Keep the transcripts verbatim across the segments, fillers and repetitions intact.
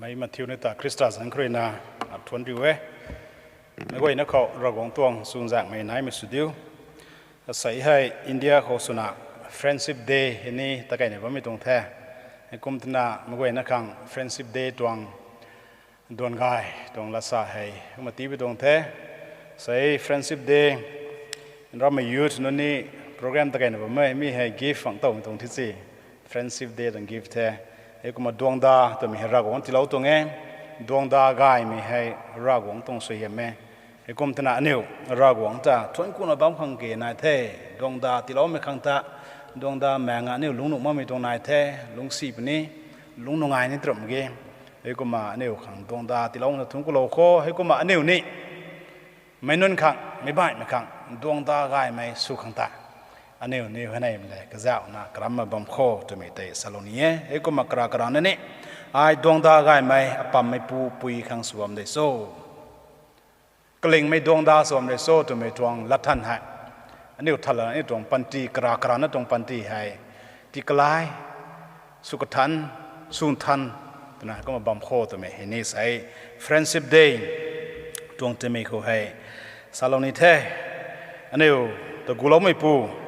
Mei mathiu ni ta Khrista zanc khou rui na thuanc riu e. Meic guayna khou Ravguangc tuang chuzaenghmei naimei sw diu. Asei hei India khou swna Friendship Day hei ni takeina bammei tuang the. Heikum twna meic guayna khang Friendship Day tuang duan gay tuang latsa hei kumna tipui tuang the. Asei Friendship Day, ramei youth nunc ni program takeina bammei mi hei gift phang towmei tuang thi si. Friendship Day tuang gift the. Heikumna Duangda twmei hei Ravguangc tiilou tuang e. Duangda gaymei hei Ravguangc tuang suaihiam e. Heikum twna aniu Ravguangc ta thuanc kuna bam khang ke nai the. Duangda tiiloumei khang ta, duangda maeng aniu lungc nuh makmei tuang nai the. Lungcsi puni, lungc nungai ni tram ge. Heikumna aniu khang duangda tiilouna thuanc kulou kho. Heikumna aniu ni meic nunc khang, meic baihmei khang duangda gaymei sw khang ta aniu ni hei neimei le kazauhna karamna bam kho twmei tei salou ni e. Heikumna kara karana ni ai duangda gaymei apammeipu pui khang sw bam de cho, kalingmei duangda sw bam de cho twmei tuang latthan hei aniu thala aniu tuang panty kara karana tuang panty hei tikalai sw kathan, sw nthan twna kumna bam kho twmei hei ni sei Friendship Day tuang timei khou hei salou ni the. Aniu ta guloumeipu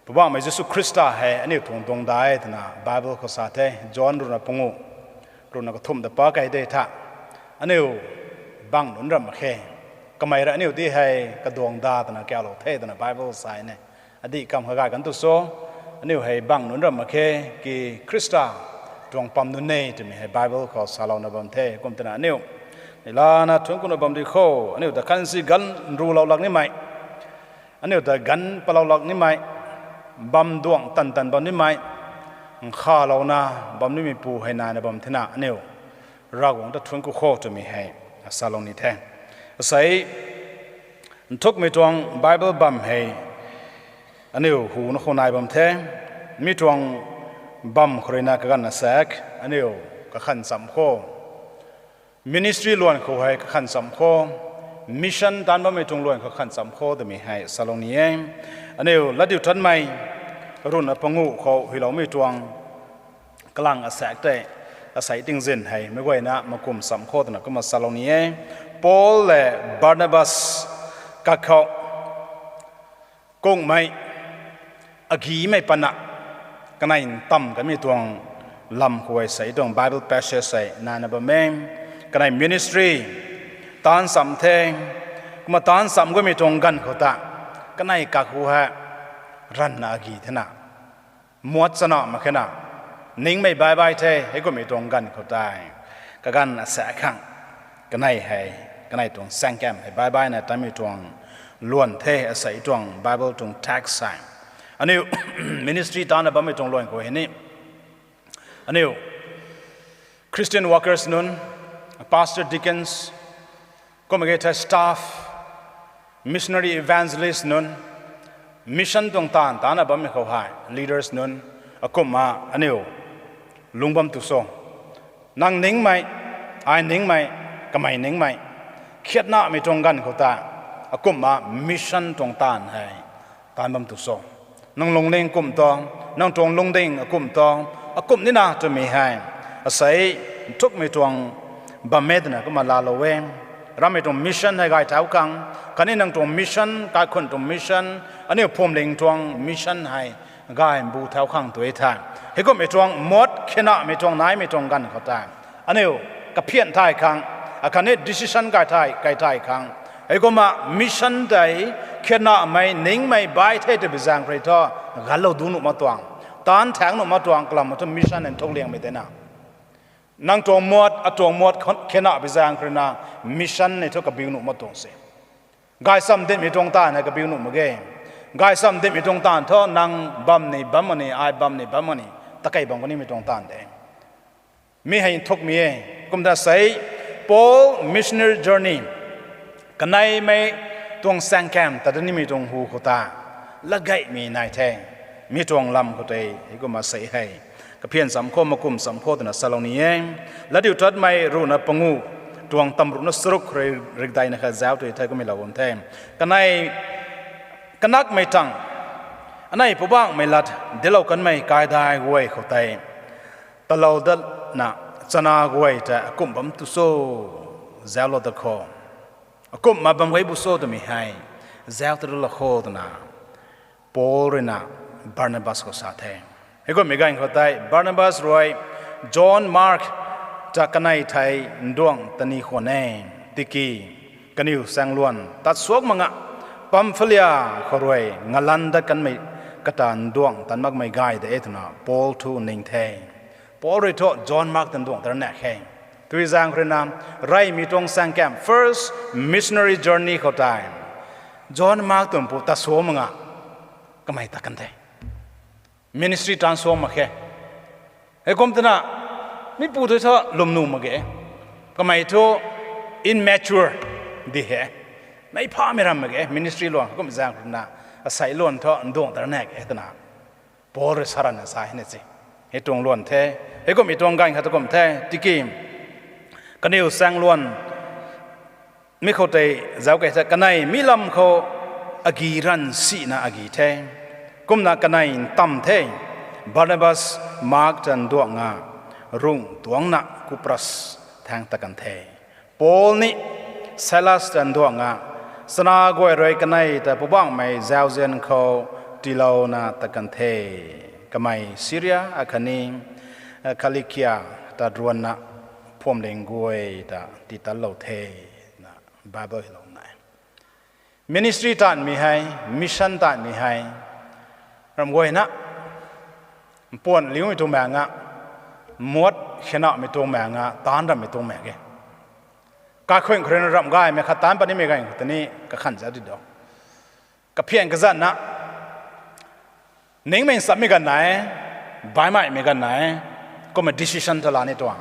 Poubauhmei Jisu Khrista hei aniu tuang duangda e twna Bible khou sa the. John ruhna panguh, ruhna kathumh ta pa kei de tha, aniu bang nunc ramh mak khe. Kamei rui aniu ti hei kaduangda twna kaulou the twna Bible sa ne. Adih kam kha gay kan tu cho, aniu hei bang nunc ramh mak khe, ki Khrista tuang pam nunc e twmei hei Bible khou salouna bam the. Kum twna aniu neilana thuanc kuna bam di kho. Aniu ta khansi ganv rulou lak nimei, aniu ta ganv palou lak nimei, bam duang tan tan bam nimei, nkhalouna bam nimeipu hei naina bam thena aniu Ravguangc ta thuanc ku kho twmei hei salou ni the. Asei nthukmei tuang Bible bam hei aniu hu na khou nai bam the. Mi tuang bam khou rui na kaganv asaekc aniu kakhan cham kho, ministry luan khou hei kakhan cham kho, mission taanc bammei tuang luan khou kakhan cham kho twmei hei salou ni e. Aniu Latdiutatmei ruhna panguh khou hyloumei tuang kalang asaekc tei asei tingzin hei meic guayna makum cham kho twna kumna salou ni e. Paul le Barnabas kakhou kungmei agimei pana kanei ntamv kamei tuang lam khou hei sei tuang Bible passage hei naina bam e. Kanei ministry taanc cham the, kumna taanc cham guymei tuang ganv khou ta kanei kakhou hei ranvna agi thena, muat chana mak khena, ningmei baibai the. Heikummei tuang ganv khou tei kaganv asaekc khang kanei hei, kanei tuang saengkam hei baibaina taanmei tuang luan the. Asei tuang Bible tuang text hei aniu ministry taanna bammei tuang luan khou hei ni aniu Christian workers nunc, pastor, deacons, kum ke thei staff, missionary, evangelist nunc, mission tuang taanv taanna bammei khou hei leaders nunc, akumhna aniu lungc bam tu cho? Nang ningmei, ai ningmei, kamei ningmei, khiatnamei tuang ganv khou ta akumhna mission tuang taanv hei taanc bam tu cho? Nang lungning kum tuang, nang tuang lungding akumh tuang, akumh nina twmei hei asei nthukmei tuang bam e twna kumna laalou e. Ramei tuang mission hei gay thau khang, khatni nang tuang mission, kaikhunc tuang mission, aniu phuamling tuang mission hei gay mbu thau khang tu e the. Heikummei tuang muat khenamei tuang naimei tuang ganv khou tei aniu kaphian thay khang, akhatni decision kai thay, kai thay khang, heikumna mission tei khenamei ningmei bai the twbi zaeng rui thu, ganlou duc nuh mak tuang, taanv thaeng nuh mak tuang kalam thu mission nthuk liangmei tei na. Nang tuang muat, atuang muat khenapui zaeng rui na mission ni thu kabiu nuh mak tuang se. Gaychamv dinhmei tuang taanv hei kabiu nuh mak ge. Gaychamv dinhmei tuang taanv thu nang bam ni bam mak ni, ai bam ni bam mak ni, takei bam kanimei tuang taanv de. Mi hei nthukmei e. Kumna sei, Paul missionary journey, kaneimei tuang saengkam ta da nimei tuang hu khou ta latgeimei nai the. Mi tuang lam khou tei heikumna sei hei kaphian cham khou, makum cham khou twna salou ni e. Latdiutatmei ruhna panguh tuang tamruhna charuk rui rikdeina khat zauc tei thei kummei lou bam the. Kanei kanakmei tang, anei Poubauhmei lat dinclou kanmei kaidai guay khou tei talou datna chana guay ta akumh bam tu cho, zauclou ta kho. Akumhna bam guay bu cho twmei hei zauc ta lou kho twna Paul ruina Barnabas khou sa the. Heikumhmei ganv khou tei Barnabas rui John Mark ta kanei thei nduangh ta ni khwan e. Tiki kaniw saengluan tat suak mak nga Pamphilia khou rui ngalan dat kanmei kata nduangh tan makmei gay de e twna Paul thu ning the. Paul rui thu John Mark ta nduangh ta na khe. Tui zaeng khou ruina reymei tuang saengkam first missionary journey khou tei John Mark twmei pu tat suak mak nga kamei tat kan the. Ministry tan suak mak khe. Heikum twna mi pu tei thu lwm nuh mak ge. Kamei thu immature di he. Mei phamei ram mak ge ministry luan kum zaeng khou ruina asei luan thu nduangh ta na khe twna Paul rui sa ranna sa hei na se. Hei tuang luan the. Heikumhmei tuang ganv khat tu kum the. Tiki kaniw saengluan mi khou tei zauc key the, kanei mi lam khou agi ranv sina agi the. Kumna kanei ntamv the. Barnabas Mark ta nduangh nga rung tuangcna Kupras thaeng tat kan the. Paul ni Silas ta nduangh nga chana guay rui kanei ta Poubauhmei zauzian khou tiilouna tat kan the. Kamei Syria akhatni Kilikia ta ruanna phuamling guay ta tii tatlou the, na Bible hei lou nai. Ministry taanvmei hei, mission taanvmei hei, ramh guayna mpuan liumei tuang maek nga, muat khenamei tuang maek nga, taanc rammei tuang maek e. Kaikhunc khou ruina ramh gaymei khat taanc pat nimei ganv khou tei ni kakhan za di do. Kaphian kazanna ningmei nchamhmei ganv nai, baihmei ganv nai, kumna decision ta la ni tuang.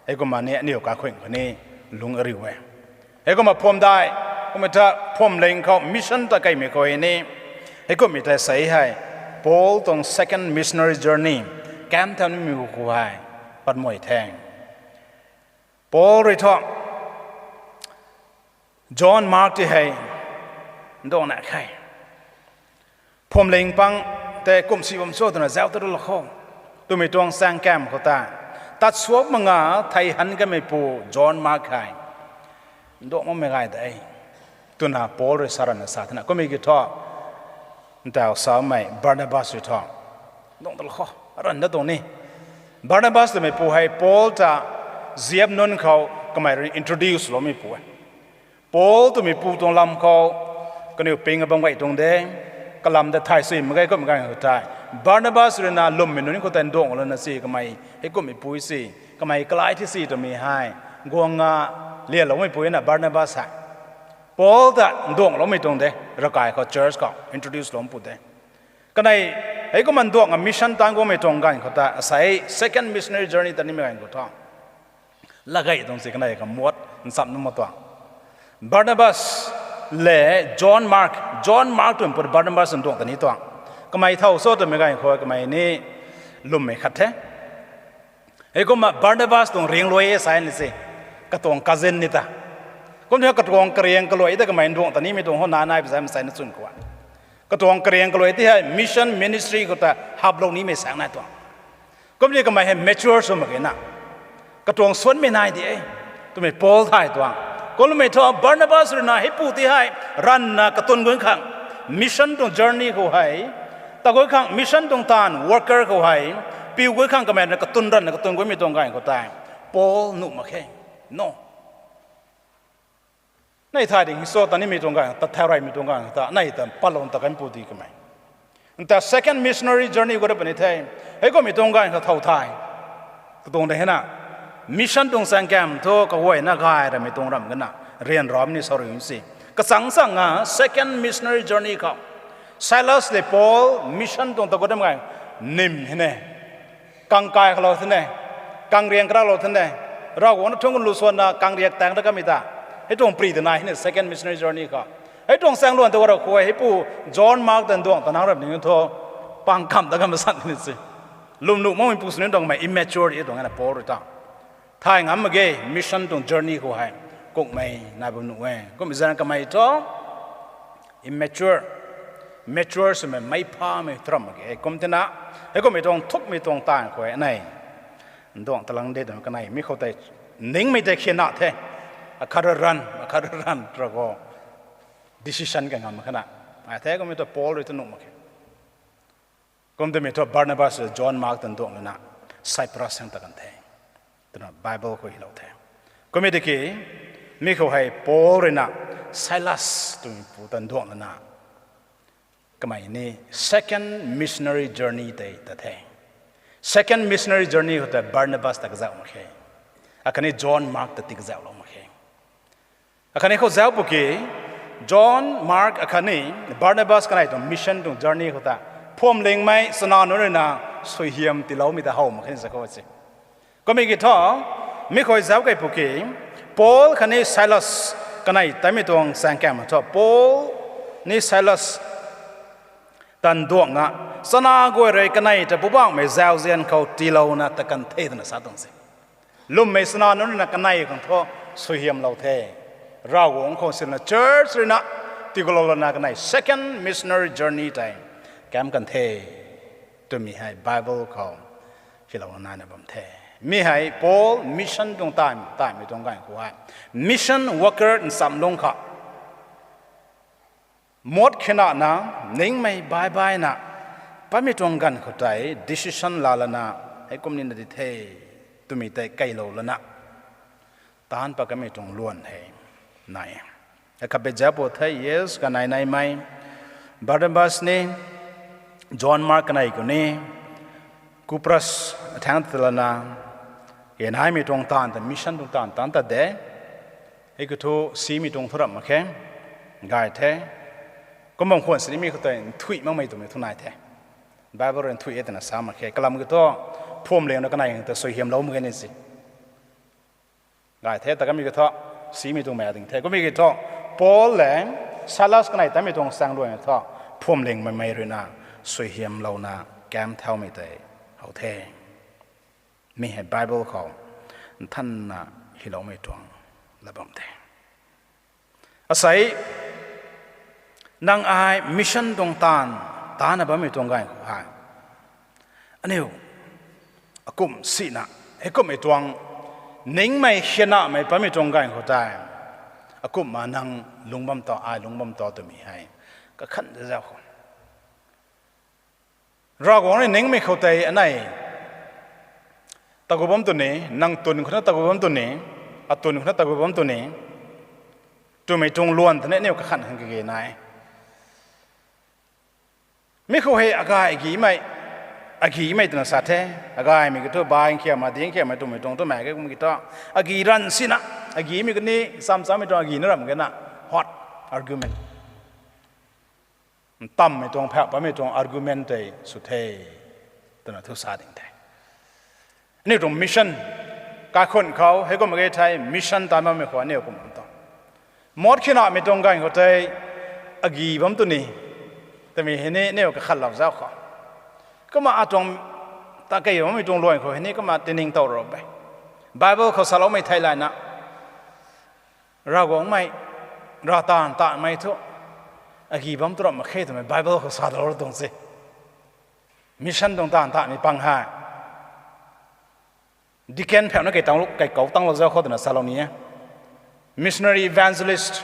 Heikumna ni aniw kaikhunc khou ni lung ariu e. Heikumna phuamdai, kumna ta phuamling khou mission ta keymei khou hei ni, heikumhmei tei sei hei Paul tuang second missionary journey, kam thau nimei khou hei patmei the. Paul rui thu John Mark ti hei nduangh na khe. Phuamling pang tei kumh si bam cho twna zauc ta lou kho twmei tuang saengkam khou ta tat suak mak nga thei han kameipu John Mark hei nduangh makmei gay de twna Paul rui sa ranna sa thena kummei ki thu ntau samei Barnabas rui thu nduangh ta lou kho, ranv da tuang ni. Barnabas twmeipu hei Paul ta ziap nunc khou kamei rui introduce loumeipu e. Paul twmeipu tuang lam khou kaniw ping a bam gay tuang de, kalam ta thay sui mak ge kum ganv khou tei Barnabas ruina lwmmei nunc khou tei nduangh lana si kamei heikumhmeipu si, kamei kalai thi si twmei hei guang a lialoumeipu na Barnabas hei Paul ta nduangh loumei tuang de, ravkai khou church khou introduce loumeipu de. Kanei heikumna nduangh a mission taanc guangmei tuang ganv khou ta asei second missionary journey ta nimei ganv khou thu lagay tuang si kanei kha muat nchamh nunc ma tuang Barnabas le John Mark, John Mark twmeipu Barnabas nduangh ta ni tuang. Kamei thow cho twmei ganv khou kamei ni lwmmei khat the. Heikumna Barnabas tuang riangluai e sa ni se, katuang cousin ni ta. Kum ni katuang kariang kaluai ta kamei nduangh ta nimei tuang hou na nai pzai maseina chwn khou a. Katuang kariang kaluai ti hei mission ministry khou ta haplou nimei saeng nai tuang. Kum ni kamei hei mature sw mak ge na. Katuang suanmei nai di e twmei Paul thay tuang. Kumhmei thu Barnabas ruina heipu ti hei ranvna katun guang khang, mission tuang journey khou hei, ta guang khang mission tuang taanv worker khou hei, piu guang khang kamei na katun ranvna katun guangmei tuang ganv khou tei Paul nuh mak khe. No. Nei thay ding hi cho ta nimei tuang ganv, ta thau reymei tuang ganv ta nei ta patlou ta kanpu di kamei. Nta second missionary journey khou rui puni the. Heikumhmei tuang ganv kha thow thay. Katuang de hena mission tuang saengkam thu kaguayna gay ramei tuang ram gana ryanramei ni sa rui si. Kachang chang a second missionary journey khou Silas le Paul mission tuang ta khou dam gay nim hei ne. Kang kai khalou thene, kang riang karaklou thene, Ravguangc na thungc lu suanna kang riak tang ta kamei ta. Hei tuang pri ta nai hei ne second missionary journey khou. Hei tuang saengluan ta khou rui khou heipu John Mark ta nduangh ta nang rap ning thu pang kam ta kam san ni si. Lwm nuh makmeipu sini tuangmei immature e tuang na Paul rui ta. Thay ngam mak ge mission tuang journey khou hei. Kukmei nai bam nuh e. Kumhmei zan kamei thu immature, mature swmei meic phamei tram mak ge. Kum tina, heikumhmei tuang thukmei tuang taanv khou e nei. Nduang talang de twna kanei mi khou tei ningmei tei khiana the. Akhat rui ran, akhat rui ran tw khou decision kangamv khana. Ai the kumhmei thu Paul rui tu nuh mak khe. Kum twmei thu Barnabas le John Mark ta nduang lana Cyprus sang ta kan the twna Bible khou hylou the. Kumhmei tiki mi khou hei Paul ruina Silas twmei pu ta nduang lana kamei ni second missionary journey tei ta the. Second missionary journey khou tei Barnabas ta kazauh mak khe. Akhatni John Mark ta ti kazauhlou mak khe. Akhatni khou zauc pwki John Mark akhatni Barnabas kanei tuang mission tuang journey khou ta phuamlingmei chana nunc ruina suaihiam tiiloumei ta how mak khe ni sa khou se. Kumhmei ki thu mi khou zauc kei pwki Paul khatni Silas kanei taimei tuang saengkam thu Paul ni Silas ta nduang a chana guay rui kanei ta Poubauhmei zauzian khou tiilouna ta kan the twna sa tuang se. Lwmmei chana nunc ruina kanei khang thu suaihiamlou the. Ravguangc khou silna church ruina tiikulou lana kanei second missionary journey tei kam kan the twmei hei Bible khou hylou naina bam the. Mi hei Paul mission tuang taimei, taimei tuang ganv khou hei mission worker nchamlung kha mot khinana, ningmei baibaina, patmei tuang ganv khou tei decision laa lana, heikum nina di the twmei tei keylou lana taanc pat kamei tuang luan hei nai. Akhat pei zauc pw the, yes, kanei neimei Barnabas ni, John Mark kanei khou ni, Kupros athaeng ta lana, e naimei tuang taanv ta mission tuang taanv taanc ta de. Hei khou thu simei tuang thu ramh mak khe, gay the. Kum bam khwan sini mi khou tei nthuih makmei twmei thu nai the. Bible rui nthuih e twna sa mak khe. Kalam ki thu phuamlingna kanei ta suaihiamlou mak ge ni si. Gay the ta kamei ki thu, simei tuang mei ding the. Kumhmei ki thu, Paul le Silas kanei taimei tuang saengluaina thu, phuamlingmei mei ruina suaihiamlouna kam thaumei tei how the. Mi hei Bible khou nthanna hyloumei tuang la bam the. Asei, nang ai mission tuang taanv, taancna bammei tuang ganv khou hei, aniu akumh sina, heikumhmei tuang ningmei khinamei patmei tuang ganv khou tei, akumhna nang lungc bam ta, ai lungc bam ta twmei hei kakhan de zauc khou Ravguangc rui ningmei khou tei anei tagu bam tw ni, nang twn khou na tagu bam tw ni, atwn khou na tagu bam tw ni twmei tuang luan ta ni aniu kakhan khang kage nai. Mi khou hei agay agimei, agimei twna sa the. Agaymei ki thu bai nkhiamna, di nkhiamna twmei tuang twmei ke kum ki thu, agi ranv sina, agimei kani cham chammei tuang agi na ram ke na, hot argument, ntammei tuang phauh patmei tuang argument tei sw the twna thu sa ding the. Aniu tuang mission, kaikhunc khou heikum mak ge thei mission ta bammei khou aniu kum tu, mot khinamei tuang ganv khou tei agi bam tw ni twmei hei ni aniu kakhatlou zauc khou, kumna atuang ta kei bammei tuang luan khou hei ni kumna tining tow rou e. Bible khou saloumei theilayna, Ravguangcmei, ravtaanv taanvmei thu agi bam tu ramh mak khe twmei Bible khou sa dau tuang se. Mission tuang taanv taanvmei pang hei deacon phauhna kei tang, kei kau tanglou zauc khou twna salou ni e. Missionary, evangelist,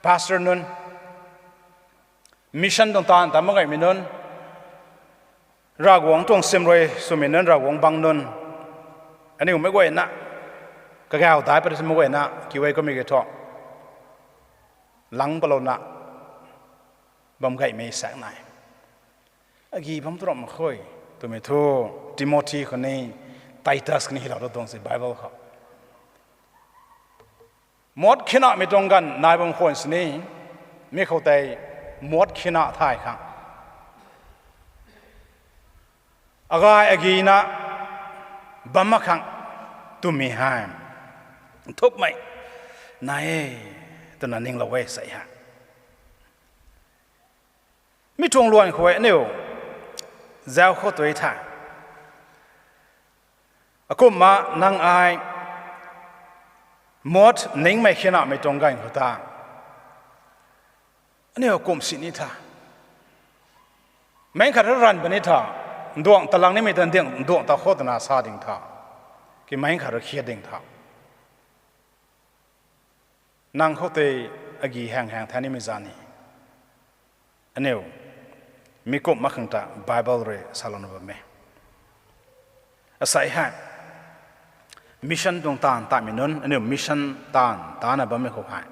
pastor nunc, mission tuang taanv taanv mak gaymei nunc, Ravguangc tuang sim rui swmei nunc, Ravguangc bang nunc, aniu meic guayna, kagaw daic pat sw meic guayna kiu e kummei ki thu, lang palouna bam gaymei saekc nai. Agi bam tu ramh mak khe twmei thu Timothy khou ni, Titus khou ni hylou tu tuang se Bible khou. Mot khinamei tuang ganv nai bam khwan sini, mi khou tei mot khina thay khang, agay agina bam mak khang twmei hei nthukmei nai e twna ninglou e sei he. Mi tuang luan khou e aniu zauc khou tu the. Akumhna nang ai mot ningmei khinamei tuang ganv khou ta, aniu akumh si ni tha, meic khat ra ranv puni tha, nduang talang nimei ta nduang ta khou twna sa ding tha. Kamei khat rui khiat ding tha. Nang khou tei agi hang hang tha nimei zan ni. Aniu, mi kumh mak khang ta Bible rui salouna bam e. Asei hei, mission tuang taanv tatmei nunc, aniu mission taanv tatna bammei khou hei,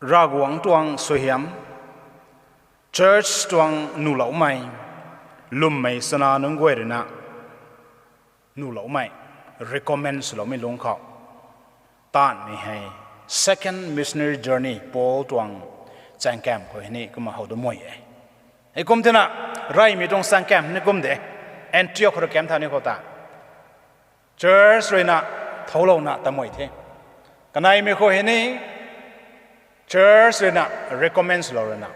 Ravguangc tuang suaihiam, church tuang nuhloumei, lwmmei chana nunc guay ruina nuhloumei, recommend swloumei lungc khou taanvmei hei second missionary journey Paul tuang chaengkam khou hei ni kumna how da mui e. Heikum thena, reymei tuang chaengkam ni kum de, Antioch rui kam tha ni khou ta church ruina thoulouna tamuai the. Kaneimei khou hei ni church ruina recommend swlou ruina,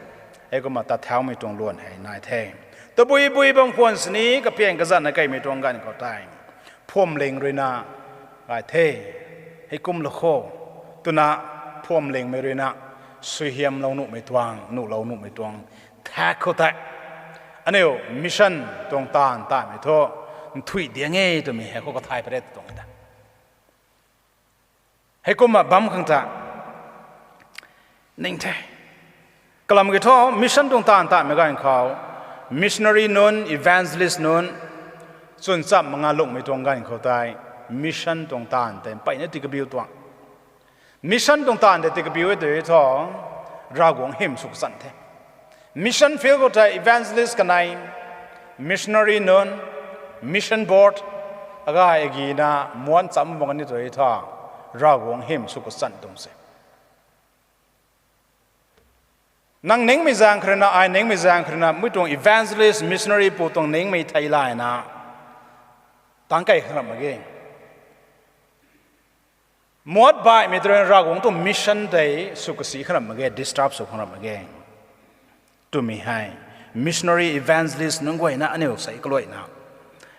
heikumna tat thaumei tuang luan hei nai the. Tabui bui bam khwan sini kaphian kazanna kaimei tuang ganv khou tei, phuamling ruina gay the. Heikum lou kho, twna phuamlingmei ruina suaihiamlou nuhmei tuang, nuhlou nuhmei tuang thak khou tei, aniu mission tuang taanv tatmei thu nthuih diang e twmei hei khou kathay pare tuang e ta. Heikumna bam khang ta ning the. Kalam ki thu mission tuang taanv tatmei ganv khou, missionary nunc, evangelist nunc, chwn cham manga lungmei tuang ganv khou tei, mission tuang taanv tei mpeyna tikabiu tuang. Mission tuang taanv tei tikabiu e tei thu, Ravguangc hym sw kachan the. Mission field khou tei evangelist kanei, missionary nunc, mission board, agay agina muanc cham bam kani tei thu, Ravguangc hym sw kachan tuang se. Nang ningmei zaeng kharina, ai ningmei zaeng kharina, mei tuang evangelist, missionary pu tuang ningmei theilayna tang kei khang ram mak ge. Muat baihmei tei rui Ravguangc tuang mission tei sw kasi khang ram mak ge, disturb sw khang ram mak ge twmei hei, missionary, evangelist nunc guayna aniu sei kaluaina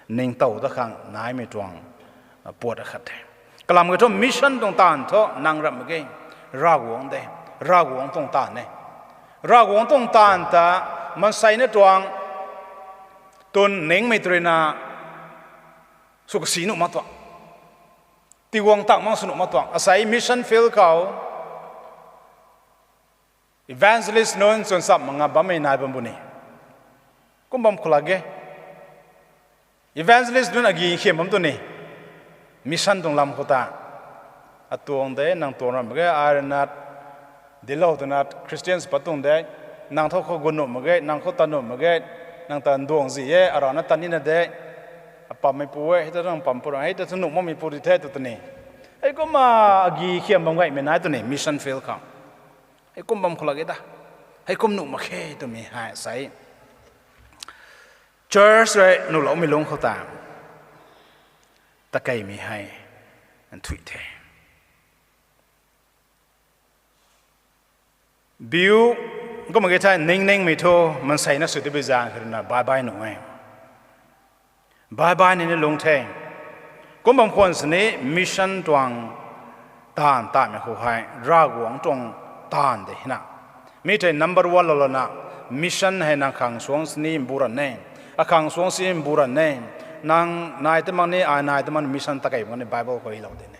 ningtow dat khang naimei tuang puat akhat the. Kalam ki thu mission tuang taanv thu nang ram mak ge, Ravguangc de, Ravguangc tuang taanv e. Ravguangc tuang taanv ta maanseina tuang twn ningmei tei ruina sw kasi nuh mak tuang, tiguang tak mak sw nuh mak tuang. Asei mission field khou evangelist nunc chwn cham manga bammei nai bam bu ni. Kum bam khou lak ge. Evangelist nunc agi khiam bam tu ni, mission tuang lam khou ta. Atuang de, nang tuang ram mak ge, ai rui na dilou twna Christians pat tuang de, nang thu khou gun nuh mak ge, nang khou tat nuh mak ge, nang ta nduang zi e, arana tat nina de, apammeipu e, hei ta nang pam pu ra, hei ta thu nuh makmeipu di the tw tu ni. Heikumna agi khiam bam gaymei nai tu ni, mission field khou. Heikum bam khou lak ge ta. Heikum nuh mak khe twmei hei sei, church rui nuhloumei lungc khou ta, takeimei hei nthuih the. Biu, kumna ki thei ningningmei thu, maanseina sw tibui zaeng kharina bye bye nuh e. Bye bye ni ni lungc the. Kum bam khwan sini mission tuang taanv tatmei khou hei, Ravguangc tuang taanv de hina. Mi tei number one lou lana, mission hei nang khang suang sini mbu ran e. Akhang suang sini mbu ran e. Nang nai ta mak ni, ai nai ta mak ni mission takei bam ni Bible khou hylou de ni.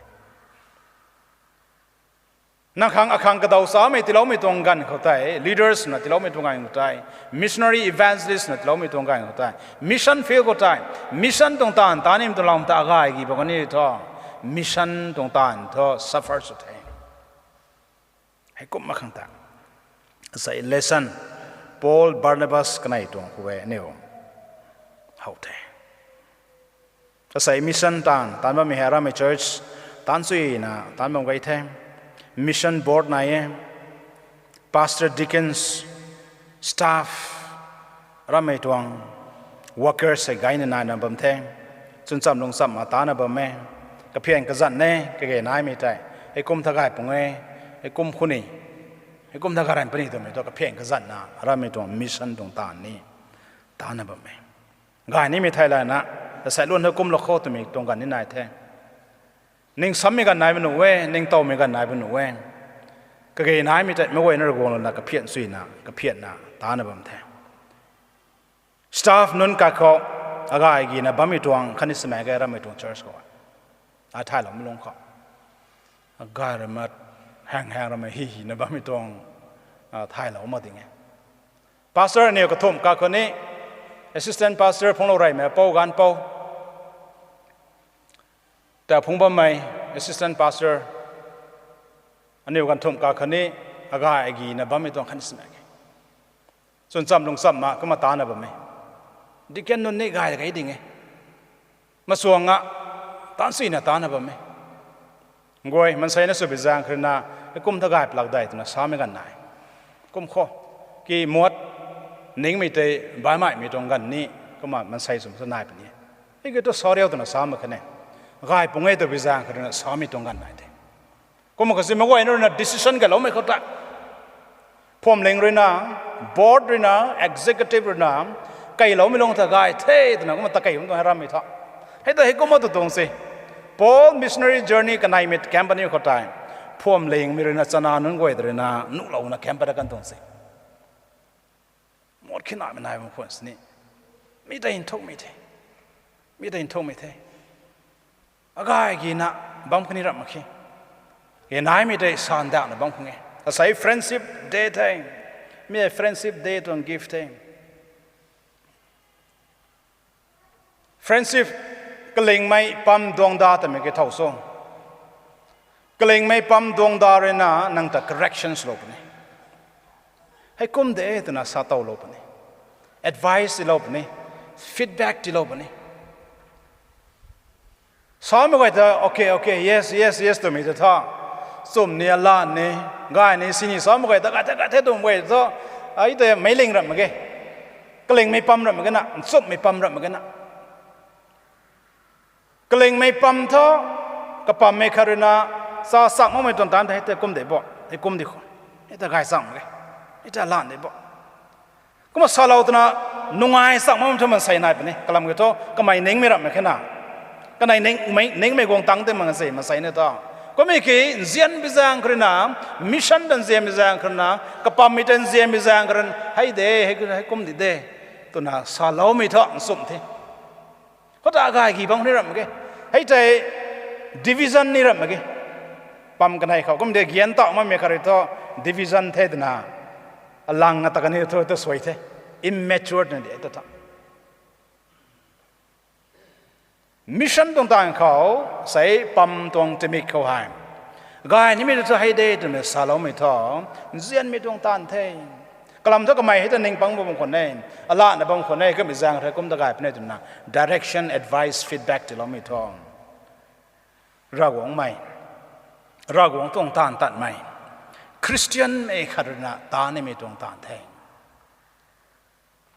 Nang khang akhang kadaw samei tiiloumei tuang ganv khou tei, leaders na tiiloumei tuang ganv khou tei, missionary evangelist na tiiloumei tuang ganv khou tei, mission field khou tei, mission tuang taanv ta nimei tuang lam ta agay gi bam kani thu, mission tuang taanv thu suffer sw the. Heikum mak khang ta, sei lesson, Paul, Barnabas kanei tuang khou e aniu how the. Asei mission taanv, taanv bammei hei ramei church, taanv suina, taanv bam gay the. Mission board nai e, pastor, deacons, staff, ramei tuang workers hei gayna naina bam the. Chwn cham lungc cham ma taanna bam e. Kaphian kazanc e, kage naimei tei. Heikum tha gay pung e, heikum khou ni, heikum tha gay ran puni twmei tu kaphian kazanna, ramei tuang mission tuang taanv ni, taanna bam e. Gay nimei theilayna, asei luan heikum lou khou twmei tuang ganv ni nai the. Ning sammei ganv nai bam nuh e, ningtowmei ganv nai bam nuh e. Kage naimei tei meic guayna rui guang lana kaphian suina, kaphianna, taanna bam the. Staff nunc kakhou, Agay gina bammei tuang khatni smaek ge ramei tuang church khou. Ai thayloumei lungc khou. Agay ramei, hang hang ramei hi hina bammei tuang, a, thaylou mak ding e. Pastor aniw kathumh kakhou ni, assistant pastor phungclou reymei pou ganv pou. Ta phungc bammei, assistant pastor, aniw ganthumh kakhou ni, agay gina bammei tuang khatni smaek ge. Chwn cham lung cham ma kumna tana bam e. Deacon nunc ni gay kei ding e. Masuang a, taanv suina tana bam e. Guay, maansei na sw bi zaeng kharina, kum ta gay plak dei twna samei ganv nai. Kum khou, ki muat, ningmei tei, baihmei tuang ganv ni, kumna maansei swm ta nai puni. Hei ki tu sa riu twna sa mak khe ne. Gay pung e tw bi zaeng kharina samei tuang ganv nai the. Kumna kasi meic guayna ruina decision kailoumei khou ta. Phuamling ruina, board ruina, executive ruina, kailoumei lungc ta gay the twna kumna ta kei bam tuang hei rammei thu. Hei ta hei kumna tu tuang se. Paul missionary journey kaneimei company khou tei. Phuamlingmei ruina chana nunc guay ta ruina nuhlouna camp pat kan tuang se. Muat khinamei nai bam khwan sini. Mi ta nthukmei the. Mi ta nthukmei the. Agay gina bam kani ramh mak khe. Ge naimei tei sandauhna bam khang e. Asei friendship day the. Mi friendship day tuang gift the. Friendship, kalingmei pam duangda tamei ke thow so. Kalingmei pam duangda ruina nang ta corrections lou puni. Hei kum de twna sa towlou puni. Advice tiilou puni. Feedback tiilou puni. Samei guay ta, okay, okay, yes, yes, yes twmei ta tha. Chum ni, alan ni, gay ni, sini samei guay ta, gay the, gay the twmei guay ta. Ai tei meiling ramh mak ge. Kalingmei pam ramh mak ge na, nchumhmei pam ramh mak ge na. Kalingmei pam thu, kapammei khat ruina, sa sak makmei tuang taanv ta hei tei kum de bo, hei kum di khou. Hei ta gay chang mak ge. Hei ta lan de bo. Kumna salou twna, nungai sak makmei thu maansei nai puni, kalam ki thu, kamei ningmei ramh mak khe na. Kanei ningmei, ningmei guang tang tei mak se, maansei ni thu. Kummei ki, nzianmei zaeng kharina, mission ta nzianmei zaeng kharina, kapammei ta nzianmei zaeng kharin, hei de, hei, hei kum di de. Twna saloumei thu, nchumh the. Khou ta gay gi bam ni ramh mak ge. Hei tei division ni ramh mak ge. Pam kanei khou kum de gian tau makmei khat rui thu division the twna. Alangna ta kani thu ta suai the. Immature na de ta tha. Mission tuang taanv khou, sei pam tuang timik khou hei. Gay nimei tu hei de twmei saloumei thu, nzianmei tuang taanv the. Kalam thu kamei hei ta ning pang bam khwan e, alana bam khwan e, kamei zaeng rui kum ta gay puni twna, direction, advice, feedback tiiloumei thu. Ravguangc mei, Ravguangc tuang taanv tatmei, Christianmei khat ruina ta nimei tuang taanv the.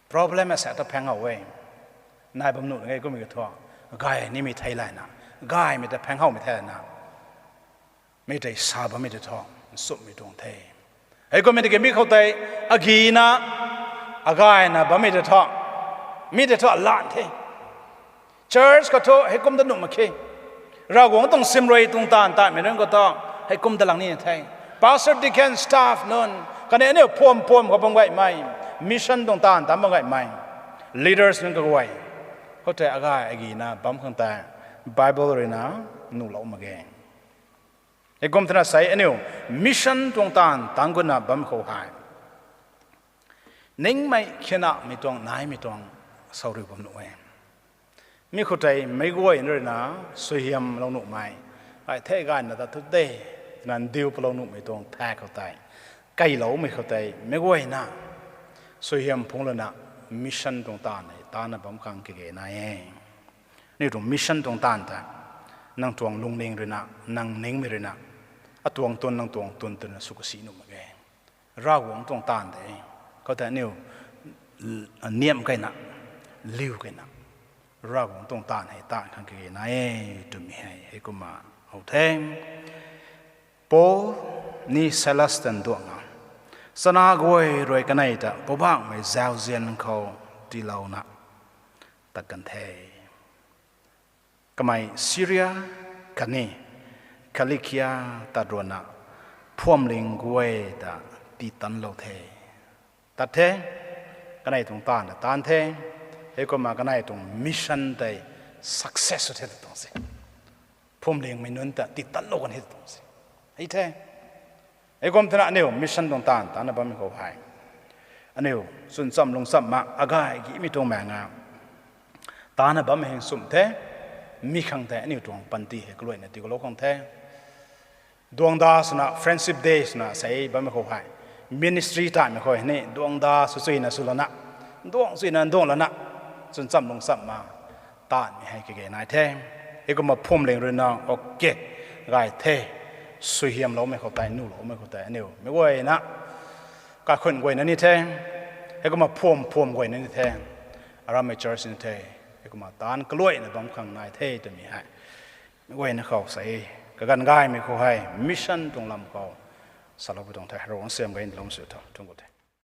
Problem asa ta phaeng how e. Nai bam nuh nge kummei ka thu. Gay nimei thei layna. Gaymei ta phaeng howmei thei layna. Mi tei sa bammei tei thu. Nchumhmei tuang the. Hei kummei tiki mi khou tei. Agina. Agayna bammei tei thu. Mi tei thu alan the. Church khou thu hei kum ta nuh mak khe. Ravguangc tuang simrui tuang taanv tatmei nunc khou thu hei kum ta lang ni the. Pastor, deacon, staff nunc khatni aniu phuam phuam khou bam gaymei, mission tuang taanv tat bam gaymei, leaders nunc kaguay. Khoutei agay agina bam khang tei Bible ruina nuhlou mak ge. Hei kum twna sei aniu mission tuang taanv tang gutna bam khou hei. Ningmei khinamei tuang naimei tuang sauriu bam nuh e. Mi khoutei meic guayna ruina suaihiamlou nuhmei. Ai the gayna ta thu de, twna ndiu palou nuhmei tuang thak khou tei. Kailoumei khou tei meic guayna. Suaihiam phungc lana mission tuang taanv hei tana bam khang kage nai e. Aniu tuang mission tuang taanv ta. Nang tuang lungning ruina, nang ningmei ruina. Atuang tun nang tuang tun twna sw kasi nuh mak ge. Ravguangc tuang taanv de. Khoutei aniu, l-, niamh keyna, liu keyna. Ravguangc tuang taanv hei taanv khang kage nai e, twmei hei, hei kumna how the. Paul ni Silas tan duangna. Chana guay rui kanei ta, Poubauhmei zauzian khou tiilouna. Tat kan the. Kamei Syria khatni Kilikia tat ruina phuamling guay ta tii tanlou the. Tat the, kanei tuang taanv ta taanv the. Heikumna kanei tuang mission tei success sw the ta tuang se. Phuamlingmei nunc ta titanlou kan he ta tuang se. Hei the. Heikum thena aniu mission tuang taanv tana bammei khou hei, aniu chwn cham lung chamna agay gimei tuang maeng a tana bammei hei sumh the. Mi khang tei aniu tuang panty hei kaluaina tiilou khang the. Duangda swna Friendship Day swna sei bammei khou hei, ministry taimei khou hei ni duangda sw chuyna sw lana, duang chuyna duang lana, chwn cham lung chamna taanvmei hei kage nai the. Heikumna phuamling ruina okay gay the. Suaihiamloumei khou tei, nuhloumei khou tei aniu meic guayna kaikhun guayna ni the. Heikumna phuam phuam guayna ni the. Arammei church ni the. Heikumna taanv kaluaina bam khang nai the twmei hei meic guayna khou sei kaganv gaymei khou hei mission tuang lam khou saloupui tuang the. Ravguangc siam gay nlou sw tho. Thungc ku the.